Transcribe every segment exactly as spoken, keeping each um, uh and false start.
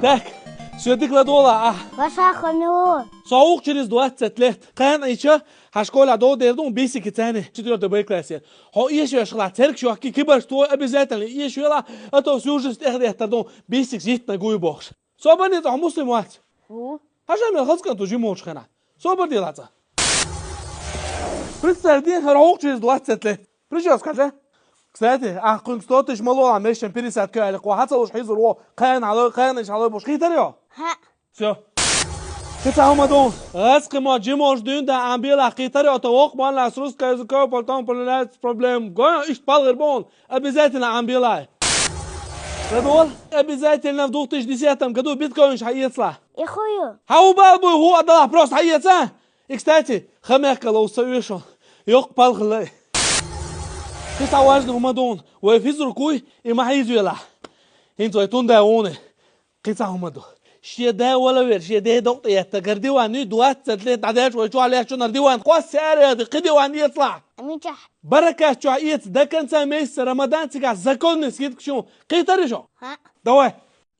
Так, всё, дика ладогӀалахь ахь. Ваша хамило. Со вух через двадцать лет. Кхана ича, хьан школа дов дер ду, бисики цани, четвёртый Б классе. Хьо эшвеш хила, церг шохки кибарш твой обязательно эшвела, а то всю жизнь тӀехдеттар ду, бисик житна гуй бохш. Собар де, хьо муслим вац. Ву. Хьажа мел хазкан ту жимолчу хана. Собар де лаца. Представь, дин хара вух через двадцать лет. Прическа же. Кстати, ахь кхуьнга сто тысяч ма лола, мешан пересадка аьлла, кхо хьан ца луш хьийзур во, кхана хьалой, кхана иш хьалой буш хитар йо? Хьа. Всё. Кхин цхьа хӀума ду. Аз кхин мо жимош дуьйна да Ӏамбелахь кхитар йо, то вокх манна с русского языка, потом появляется проблема. Гой, иштта палгӀир бу хьуна, обязательно Ӏамбелахь. Радол, обязательно в двух тысячи десятом году биткоинш хьаэцалахь. И хӀу ю? Хьан у бал буй хӀу адалахь просто хьаэца? И, кстати, хамехкала уса уьйшун. Йоккха палхалла. Кхин цхьа важный хӀума ду хьуна. Вай физрук вуй, и ма хьийзавелахь. ХӀинца вай тундай вуни. Кхин цхьа хӀума ду. Шен да вала вер, шен ден докъ тӀе етта, гар диван ю, двадцать лет дӀадаьлча вай чохь лаьттачунара диван кхосса аьрру, кхин диван эцалахь. Амичахь. Баракат чохь эца, до конца месяца Рамадан цигахь законный скидка шу. Кхитар ю шо? Хьа. Давай.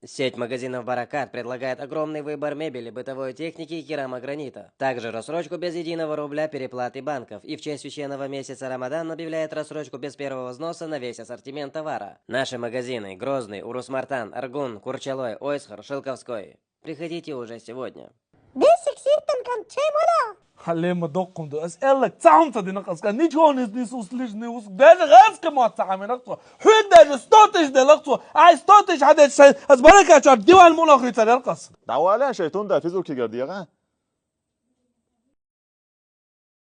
Сеть магазинов «Баракат» предлагает огромный выбор мебели, бытовой техники и керамогранита. Также рассрочку без единого рубля переплаты банков. И в честь священного месяца Рамадан объявляет рассрочку без первого взноса на весь ассортимент товара. Наши магазины: Грозный, Урус-Мартан, Аргун, Курчалой, Ойсхар, Шелковской. Приходите уже сегодня. Бесик ситтан кан чей мула? Хьалема доккхун ду. Ас эллак цаун ца дина каска. Ничего не, не услышь, не ус-, даже раска ма ца хьамина кхо. Хьуьн даже сто тысяч делак цо. Ай, сто тысяч хьадет шай. Ас барака чар диван мула хуй ца делкас. Давай, шайтун да физрук кигар дига.